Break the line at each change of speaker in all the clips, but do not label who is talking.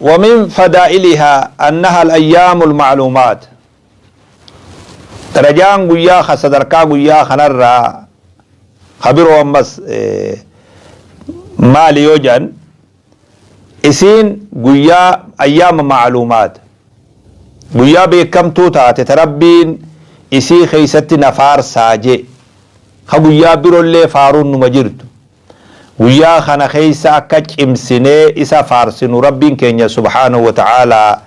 ومن فدائلها أنها الأيام المعلومات. Darajaan guyyaa sadarkaa guyyaa kanarraa kabiroo ammas maali yoo jedhan, isiin guyyaa ayyaama macluumaat, guyyaa beekamtuu taate ta Rabbiin isii keeysatti na faarsaa jee. Ka guyyaa birollee faaruun numa jirtu, guyyaa kana keeysa akka cimsinee isa faarsinu Rabbiin keenya subhaanahu wa ta'aalaa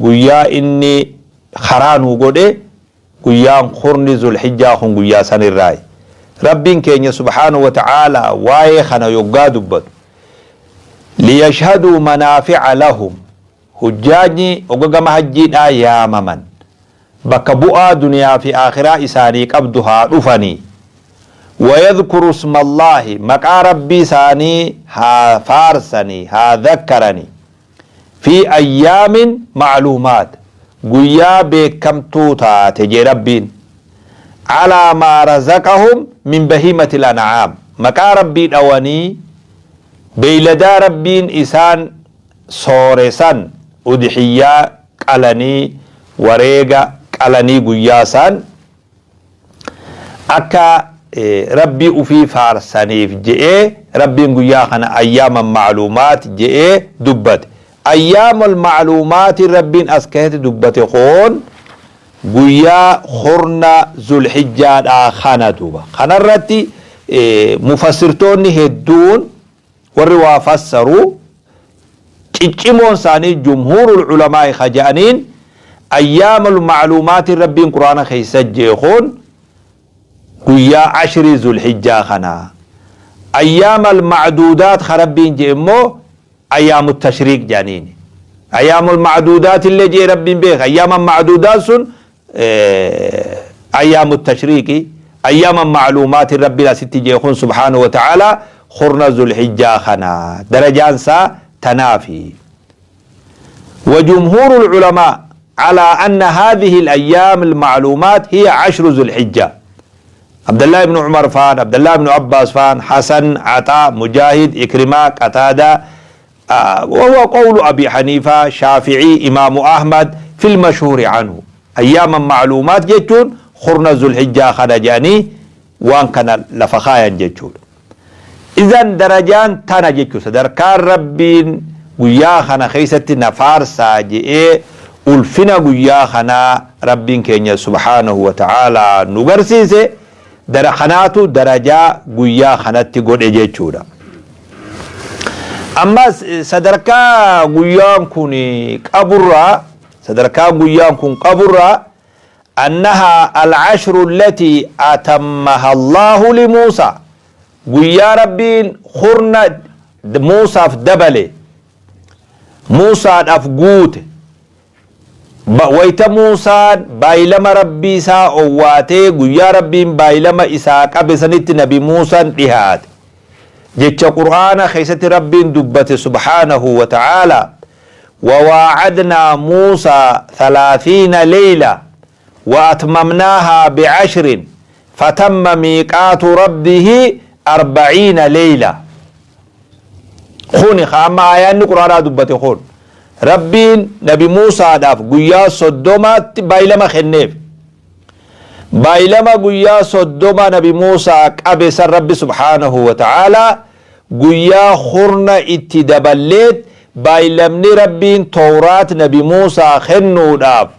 guyyaa inni karaa nuu godhe. Guyyaan kurni Zulhijjaa kun guyyaa sanirraayi. Rabbiin keenya subhaanahu wa ta'aalaa waa'ee kana yoggaa dubbatu, liyashhaduu manaafi'a lahum, hujjaajni ogga gama hajjiidhaa yaamaman bakka bu'aa duniyaa fi aakhiraa isaanii qabdu haa dhufanii, wayadhkuru ismallaahi, maqaa Rabbii isaanii haa faarsanii, haa dhakkaranii, fi ayyaamin ma'luumaat, guyyaa beekkamtuu taate jee Rabbiin, calaa maa razaqahum min bahiimatil an'aam, maqaa Rabbii dhawanii beeyladaa Rabbiin isaan soore san udhiyyaa qalanii, wareega qalanii, guyyaa san akka Rabbii ufii faarsaniif je'ee Rabbiin guyyaa kana ayyaaman ma'luumaat je'ee dubbate. Ayyaamal ma'luumaati Rabbiin as keessatti dubbate kun guyyaa kurna Zulhijjaadhaa kana. Duuba kanarratti mufassirtoonni hedduun, warri waa fassaru ciccimoon isaanii, jumhuurul ulamaa'i ka je'aniin, ayyaamal ma'luumaati Rabbiin Quraana keessa jee kun guyyaa ashrii Zulhijjaa kana. Ayyaamal macduudaat ka Rabbiin jee immoo ayyaamu tashriiq jedhaniini. Ayyaamul macduudaat illee jee Rabbiin beeka. Ayyaama macduudaat sun ayyaamu tashriiqi. Ayyaama macluumaati Rabbiin asitti jee kun subhaanahu wa ta'aalaa kurna Zulhijjaa kana. Darajaan isaa tanaafi. وجمهور العلماء على أن هذه الأيام المعلومات هي عشر ذو الحجة. عبد الله بن عمر فان، عبد الله بن عباس فان، حسن، عطاء، مجاهد، إكرمة، قتادة، وهو قول أبي حنيفة، شافعي، إمام أحمد في المشهور عنه. أيام معلومات jechuun kurna Zulhijjaa kana jedhanii waan kana lafa kaayan jechuudha. Idan darajaan tana jechuudha. Sadarkaan Rabbiin guyyaa kana keessatti na faarsaa je'ee ulfina guyyaa kanaa Rabbiin keenya subhaanahu wa ta'aalaa nu garsiise dara kanaatu darajaa guyyaa kanatti godhe jechuudha. Ammas sadarkaa guyyaan kun qaburraa, sadarkaa guyyaan kun qaburraa, أنها العشر التي أتمها الله لموسى, guyyaa Rabbiin kurna Muusaaf dabale, Muusaadhaaf guute. Wayta Muusaan baay'ilama Rabbii isaa owwaatee, guyyaa Rabbiin baay'ilama isaa qabe sanitti Nabi Muusaan dhihaate. Jecha Qur'aana keessatti Rabbiin dubbate subhaanahu wa ta'aalaa, وواعدنا موسى 30 ليلة وأتممناها بعشر فتم ميقات ربه 40 ليلة. Kuni amma aayaanni Quraanaa dubbate kun Rabbiin Nabi Muusaadhaaf guyyaa 30tti baay'ilama kenneef. Baay'ilama guyyaa 30 Nabi Muusaa qabe san Rabbi subhaanahu wa ta'aalaa guyyaa kurna itti daballeet, baay'ilamni Rabbiin Towraat Nabi Muusaa kennuudhaaf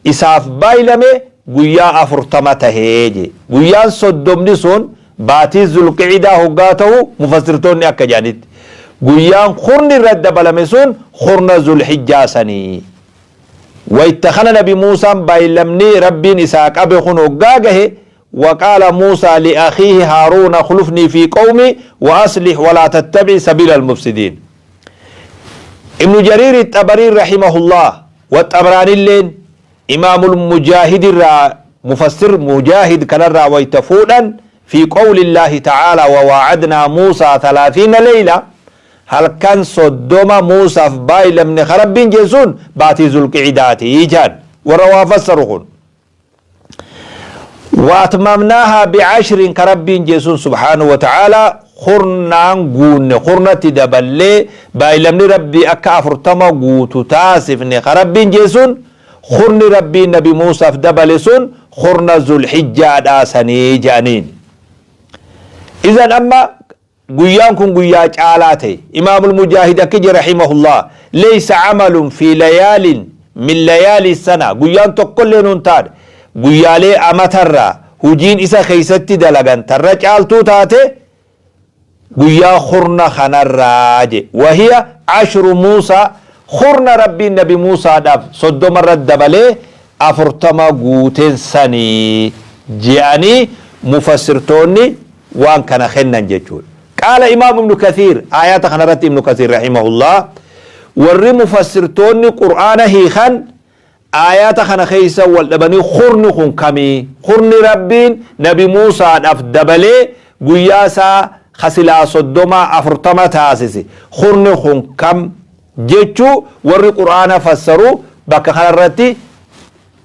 isaaf baay'ilame guyyaa 40 tahee je. Guyyaan 30ni sun baatii Zulqicidaa hoggaa ta'u, mufassirtoonni akka jedhanitti, guyyaan kurni irratti dabalame sun kurna Zulhijjaa sanii. Wayta kana Nabi Muusaan baay'ilamni Rabbiin isaa qabe kun hoggaa gahe, وقال موسى لأخيه هارون اخلفني في قومي وأصلح ولا تتبع سبيل المفسدين. ابن جرير الطبري رحمه الله والطبراني اللين إمام المجاهد الرا، مفسر مجاهد كان الرا ويتفودا في قول الله تعالى وواعدنا موسى 30 ليلة، هل كان 30 موسى في بايل من خرب جيسون باتي ذو القعدات يجان وروا فسرهن. وأتممناها بعشر ka Rabbiin jeesun subhaanahu wa ta'aalaa. Kurnaan guunne, kurnatti daballee baaylamni Rabbii akka 40 guutu taasifne ka Rabbiin jee sun, kurni Rabbiin nabi Muusaaf dabale sun kurna Zulhijjaadhaa sanii je'aniin. Izan amma guyyaan kun guyyaa caalaa ta'e. Imaamul Mujaahid akki je rahimahullah, Leysa amalun fi layaalin min layaalii sana, guyyaan tokkolleen hin taane guyyaalee amatarraa hujiin isa keeysatti dalagan tarra caaltuu taate guyyaa kurna kanarraa je. Wahiya ashru Muusaa, kurna Rabbiin nabi Muusaadhaaf 30 irra dabalee 40 guuteen sanii je'anii mufassirtoonni waan kana kennan jechuudha. Qaala Imaam Ibnu Kathiir, aayaata kanarratti Ibnu Kathiir rahimahullah, warri mufassirtoonni Qur'aana hiikan aayaata kana keessa wal dhabanii kurni kun kamii? Kurni Rabbiin nabi Muusaadhaaf dabalee guyyaa isaa ka silaa 30 40 taasise kurni kun kam jechuu warri Qur'aana fassaru bakka kanarratti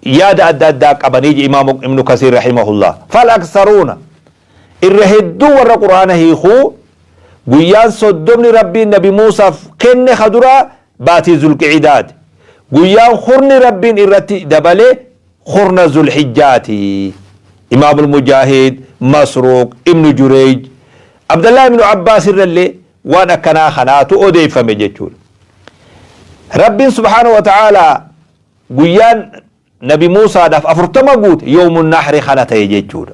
yaada adda addaa qabanii je Imaam Ibnu Kasiir rahimahullah. Fal aksaruuna, irra hedduu warra Qur'aana hiikuu, guyyaan 30ni Rabbiin nabi Muusaaf kenne ka duraa baatii Zulqi'idaati. Guyyaan kurni Rabbiin irratti dabale kurna Zulhijjaati. Imaamul Mujaahid, Masruuq, Ibnu Jureeyj, Abdallah Ibnu Abbaas irrallee waan akkanaa kanaatu odeeffame jechuudha. Rabbiin subhaanahu wa ta'aalaa guyyaan nabi Muusaadhaaf 40 guute yawmun nahri kana ta'e jechuudha.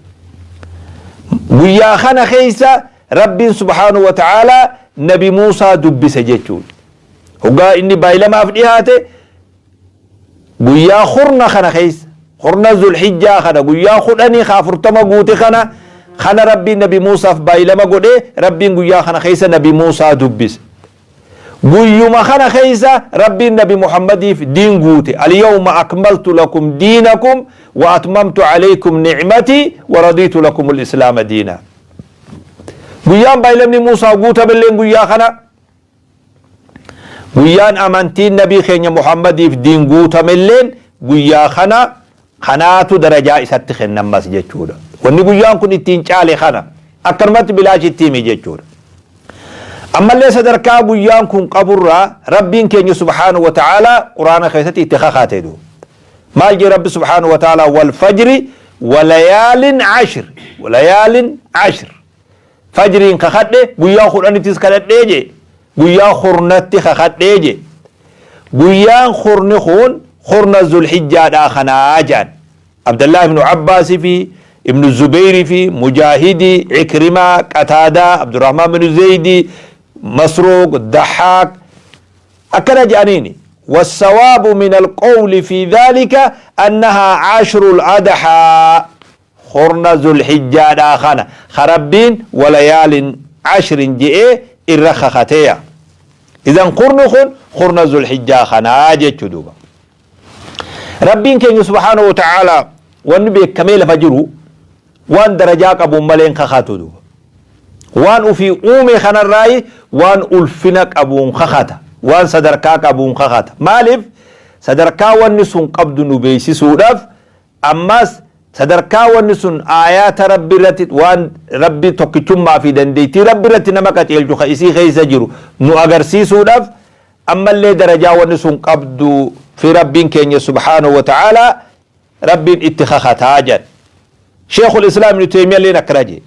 Guyyaa kana keessa Rabbiin subhaanahu wa ta'aalaa nabi Muusaa dubbise jechuudha. Hoggaa inni baay'ilamaaf dhiyaate guyyaa kurna kana keessa, kurna Zulhijjaa kana, guyyaa 10 ka 40 guute kana Rabbiin nabi Muusaaf baay'ilama godhee Rabbiin guyyaa kana keessa nabi Muusaa dubbise. Guyyuma kana keessa Rabbiin nabi Muhammadiif diin guute. Al-yawma akmaltu lakum diinakum wa atmamtu alaykum ni'matii wa radiitu lakum al-islaama diina. Guyyaan baay'ilamni Muusaa guutamelleen guyyaa kana. Guyyaan amantiin nabii keenya Muhammadiif diin guutamelleen guyyaa kana. Kanaatu darajaa isatti kennammas jechuudha. Wanni guyyaan kun ittiin caale kana. Akkanumatti bilaash itti himi jechuudha. Ammallee sadarkaa guyyaan kun qaburraa Rabbiin keenya subhaanahu wa ta'aalaa Quraana keessatti itti kakaate duuba. Maal jee Rabbi subhaanahu wa ta'aalaa? Wal fajri wa layaalin ashr. Layaalin ashr. Fajriin kakadhe, guyyaa 10ttis kadhadhee jee. Guyyaa kurnatti kakadhee jee. Guyyaan kurni kun kurna Zulhijjaadhaa kanaa jedhan. Abdallah ibnu Abbaas fi Ibnu Zubeyri fi Mujaahidi, Ikrimaa, Qataadaa, Abdurrahmaan binu Zeydi, Masruuq, Dahaaq akkana jedhaniini. Wassawaabu min alqawli fi dhaalika annahaa ashrul adhaa, kurna Zulhijjaadhaa kana ka Rabbiin walayaalin ashrin je'ee irra kakateeya. Idan kurni kun kurna Zulhijjaa kanaa jechu duuba. Rabbiin keenya subhaanahu wa ta'aalaa wanni beekamee lafa jiru waan darajaa qabuun malee hin kakatu duuba. Waan ufii uume kanarraayi waan ulfina qabuun kakata. Waan sadarkaa qabuun kakata. Maaliif? Sadarkaa wanni sun qabdu nu beeksisuudhaaf, ammas sadarkaa wanni sun aayaata Rabbi irratti, waan Rabbi tokkichummaa fi dandeettii Rabbi irratti nama qaceelchu ka isii keessa jiru nu agarsiisuudhaaf, ammallee darajaa wanni sun qabdu fi Rabbiin keenya subhaanahu wa ta'aalaa Rabbiin itti kakataa jedhan. Sheekhul Islaam Ibn Taymiyyalleen akkana jedhe.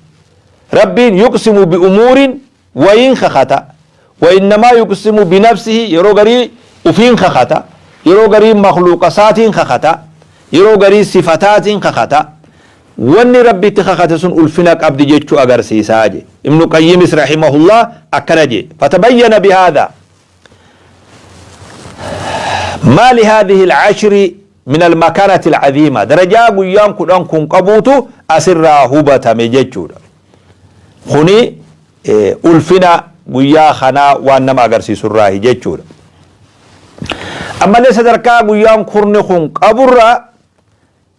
Rabbiin yuqsimu bi umuurin, wayiin kakata, wa innamaa yuqsimu bi nafsihi, yeroo garii ufiin kakata, yeroo garii makhluuqa isaatiin kakata, yeroo garii sifataatiin kakata. Wanni Rabbi itti kakate sun ulfina qabdi jechuu agarsiisaa je. Ibnu Qayyimis rahimahullah akkana je. Fatabayyana bihaadha maa lihaadhihi al-ashri min al-makaanati al-aziima, darajaa guyyaan 10 kun qabuutu asirraa hubatame jechuudha. Kuni ulfina guyyaa kanaa waan nama agarsiisurraahi jechuudha. Ammallee sadarkaa guyyaan kurni kun qaburraa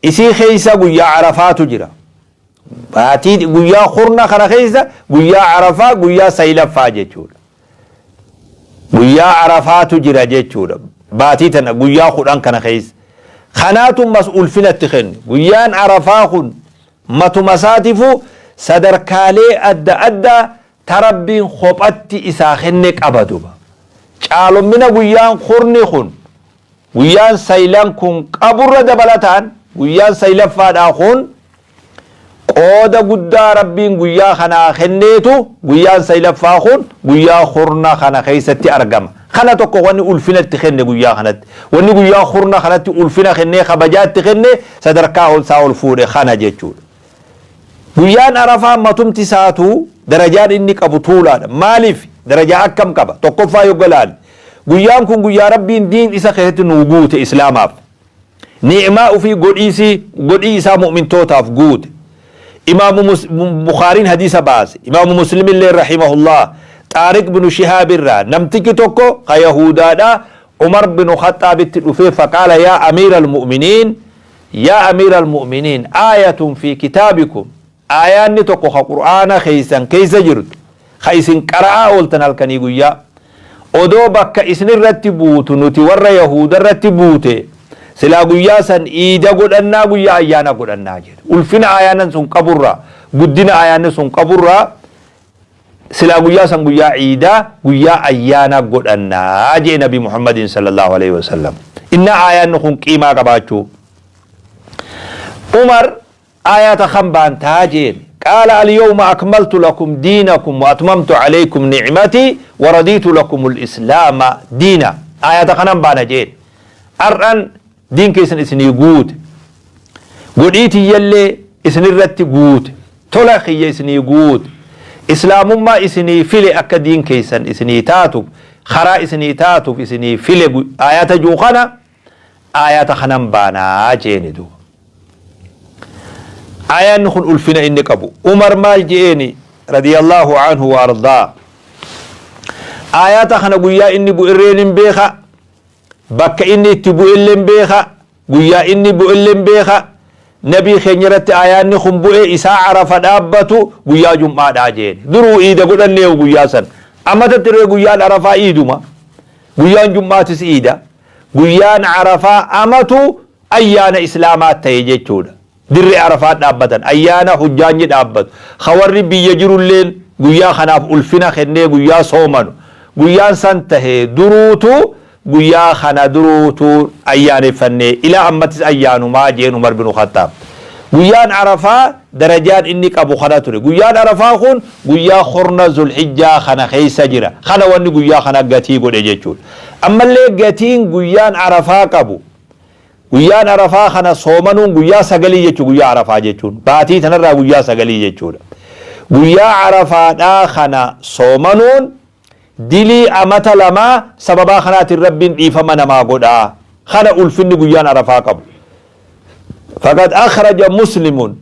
isii keessa guyyaa Arafaatu jira. Baatii guyyaa kurna kana keessa guyyaa Arafaa, guyyaa saylaffaa jechuudha. Guyyaa Arafaatu jira jechuudha. Baatii tana guyyaa 10 kana keessa. Kanaatu ammas ulfina itti kenne. Guyyaan Arafaa kun matuma isaatiifuu sadarkaalee adda addaa ta Rabbiin kophatti isaa kenne qaba duba. Caalommina guyyaan kurni kun, guyyaan saylan kun qaburra dabalataan guyyaan saylaffaadhaa kun qooda guddaa Rabbiin guyyaa kanaa kenneetu guyyaan saylaffaa kun guyyaa kurna kana keessatti argama. Kana tokko wanni ulfina itti kenne guyyaa kanatti. Wanni guyyaa kurna kanatti ulfina kennee kabajaa itti kenne sadarkaa ol isaa ol fuudhe kana jechuudha. Guyyaan Arafaa matumti isaatuu darajaan inni qabu tuulaadha. Maaliif? Darajaa akkam qaba? Tokkoffaa yogga laalle. Guyyaan kun guyyaa Rabbiin diin isa keessatti nuu guute Islaamaaf. Ni'maa ufii godhiisii godhii isaa mu'mintootaaf guute. Imaamu Bukhaariin hadiisa baase. Imaamu Muslimillee rahimahullah Xaariq binu Shihaab irraa namtichi tokko ka Yahuudaadha Umar binu Khaxaabitti dhufee faqaala yaa amiiral mu'miniin Yaa amiiral mu'miniin aayatun fi kitaabikum aayaanni tokko ka qur'aana keessan keessa jirtu ka isin qara'aa ooltan halkanii guyyaa odoo bakka isinirratti buutu nuti warra yahuudarratti buute silaa guyyaa san iida godhannaa guyyaa ayyaana godhannaa jedhe ulfina aayaannan sun qaburraa guddina aayaanni sun qaburraa silaa guyyaa san guyyaa ciidaa guyyaa ayyaana godhanna jee nabi Muhammadiin sallallahu alaihi wasallam. Inna aayaanni kun qiimaa qabaachuu. Umar aayaata kan baantaa jeen. Qaala al-yawma akmaltu lakum diinakum wa atmamtu alaykum ni'matii wa radiitu lakum al-islaama diina. Aayaata kanan baana jeen. Ar'an Diin keessan isinii guute. Godhii tiyyallee isinirratti guute. Tola kiyya isinii guute. Islaamummaa isinii file akka diin keessan isinii taatuuf, karaa isinii taatuuf isinii file aayata ji'u kana aayata kanan baanaa jeeni duuba. Aayaanni kun ulfina inni qabu. Umar maal je'eeni radiyallahu anhu wa ardaa. Aayata kana guyyaa inni bu'irreen hin beeka. Bakka inni itti bu'elleen beeka, guyyaa inni bu'elleen beeka, Nabii keenya irratti aayaanni kun bu'e isaa Arafa dhaabbatu guyyaa Jum'aadhaa jeen. Duruu iida godhanneehu guyyaa san. Amatatti ree guyyaan Arafaa iiduma. Guyyaan Jum'aatis iida. Guyyaan Arafaa amatu ayyaana Islaamaa ta'e jechuudha. Dirree Arafaat dhaabbatan. Ayyaana hujjaanyi dhaabbatu. Ka warri biyya jirulleen guyyaa kanaaf ulfina kennee guyyaa soomanu. Guyyaan san tahe duruutu guyyaa kana duruutu ayyaaneffannee ilaa ammattis ayyaanumaa jeen Umar binu Khaxxaab. Guyyaan Arafaa darajaan inni qabu kana ture. Guyyaan Arafaa kun guyyaa kurna Zulhijjaa kana keessa jira. Kana wanni guyyaa kana gatii godhe jechuudha. Ammallee gatiin guyyaan Arafaa qabu Guyyaan Arafaa kana soomanuun guyyaa sagalii jechuudha guyyaa Arafaa jechuun baatii tanarraa guyyaa sagalii jechuudha. Guyyaa Arafaadhaa kana soomanuun dilii amata lamaa sababaa kanaatiin Rabbiin dhiifama namaa godha. Kana ulfinni guyyaan Arafaa qabu. Faqad akhraja Muslimun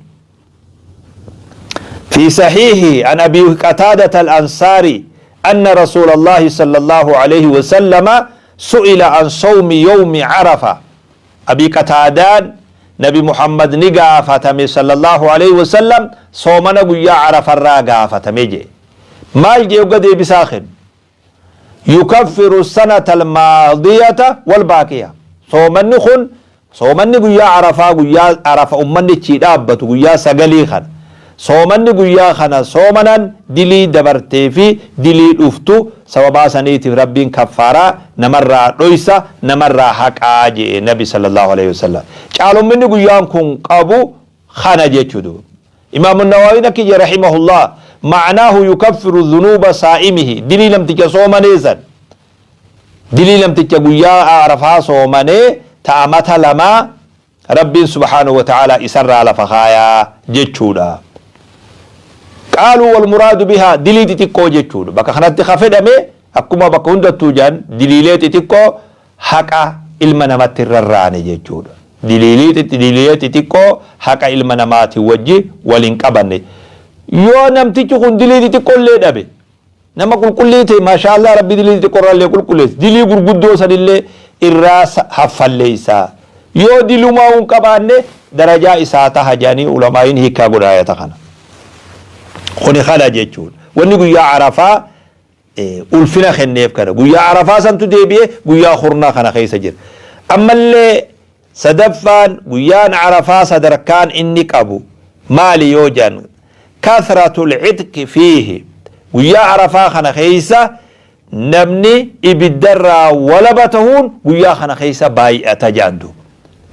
في صحيحه عن أبي قتادة الأنصاري أن رسول الله صلى الله عليه وسلم سئل عن صوم يوم عرفة أبي قتادان نبي محمد نقافتمي صلى الله عليه وسلم صومنا قيا عرفة را قافتمي جي مال جي وقد بساخن yukaffiru sanata almaadiyata walbaaqiya soomanni kun soomanni guyyaa arafaa guyyaa arafa ummanni ichii dhaabbatu guyyaa sagalii kana soomanni guyyaa kana soomanan dilii dabartee fi dilii dhuftu sababaa saniitiif rabbiin kaffaaraa namarraa dhoysa namarraa haqaa je'e nabi sallallahu alaihi wasallam caalumminni guyyaan kun qabu kana jechuudha Imaamu Nawawiin akki jedhe rahimahullah ma'naahu yukaffiru dhunuuba saa'imihi dilii namticha soomanee san dilii namticha guyyaa arafaa soomanee ta amata lamaa Rabbiin subhaanahu wa ta'aalaa isarraa lafa kaayaa jechuudha. Qaaluu wal muraadu bihaa dilii xixiqqoo jechuudha. Bakka kanatti ka fedhame akkuma bakka hundattuu jedhan diliilee xixiqqoo haqa ilma namatti hin rarraane jechuudha. Diliilee xixiqqoo haqa ilma namaatiin wajji wal hin qabanne. Yoo namtichi kun dilii xixiqqoo illee dhabe, nama qulqullii ta'e maashaallah Rabbi dilii xixiqqoo irraa illee qulqulleessa. Dilii gurguddoo sanillee irraa haffalleessa. Yoo dilumaa hin qabaanne darajaa isaa taha jedhanii ulamaa'iin hiikkaa godha ayata kana. Kuni kana jechuudha. Wanni guyyaa Arafaa ulfina kenneef kana. Guyyaa Arafaa santu deebi'ee guyyaa kurnaa kana keessa jira. Ammallee sadaffaan guyyaan Arafaa sadarkaan inni qabu maali yoo jedhan kathratul itqi fiihi Guyyaa Arafaa kana keessa namni ibiddarraa walaba tahuun guyyaa kana keessa baay'ata jedhan duuba.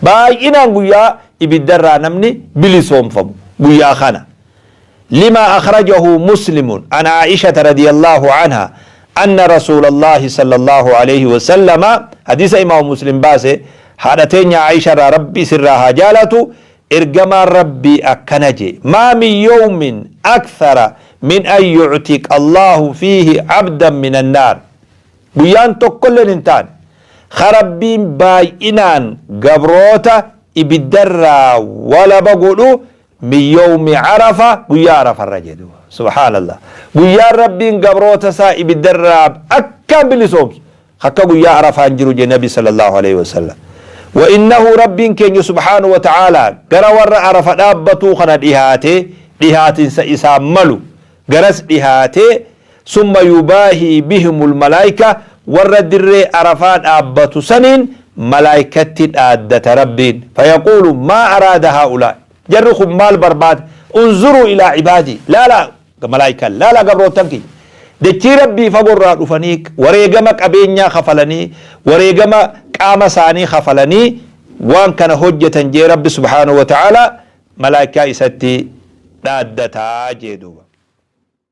Baay'inaan guyyaa ibiddarraa namni bilisoomfamu guyyaa kana. Limaa akhrajahu Muslimun an Aa'ishata radiyallaahu anhaa anna Rasuulallaahi sallallaahu aleyhi wasallama, hadiisa imaamu Muslim baase, haadha teenya Aa'isha irraa Rabbi isirraa haa jaalatu, Ergamaan Rabbii akkana je'e, Maa min yawmin akthara min an yu'tiqa Allaahu fiihi 'abdan min annaar. Guyyaan tokkolleen hin taane, ka Rabbiin baay'inaan gabroota ibiddarraa walaba godhu min yawmi Arafa, guyyaa Arafarra je'e duuba. Subhaanallah. Guyyaan Rabbiin gabroota isaa ibiddarraa akkaan bilisoomsu Akka guyyaa Arafaa hin jiru jedhe Nabi sallallahu aleyhi wa sallam. Wa innahu Rabbiin keenya subhaanahu wa ta'aalaa gara warra Arafa dhaabbatuu kana dhihaatee dhihaatinsa isaan malu garas dhihaatee summa yubaahii bihimul malaayika warra dirree Arafaa dhaabbatu saniin malaaykatti dhaaddata Rabbiin fayaquulu maa araada haa'ulaa jarri kun maal barbaada unzuruu ilaa ibaadii laalaa Malaaykaan, Laalaa gabroottan kiyya! Dachii Rabbii fagorraa dhufanii wareegama qabeenyaa kafalanii, wareegama qaama isaanii kafalanii waan kana hojjatan je'ee Rabbi subhaanahu wa ta'aalaa malaaykaa isatti dhaaddata je'e duuba.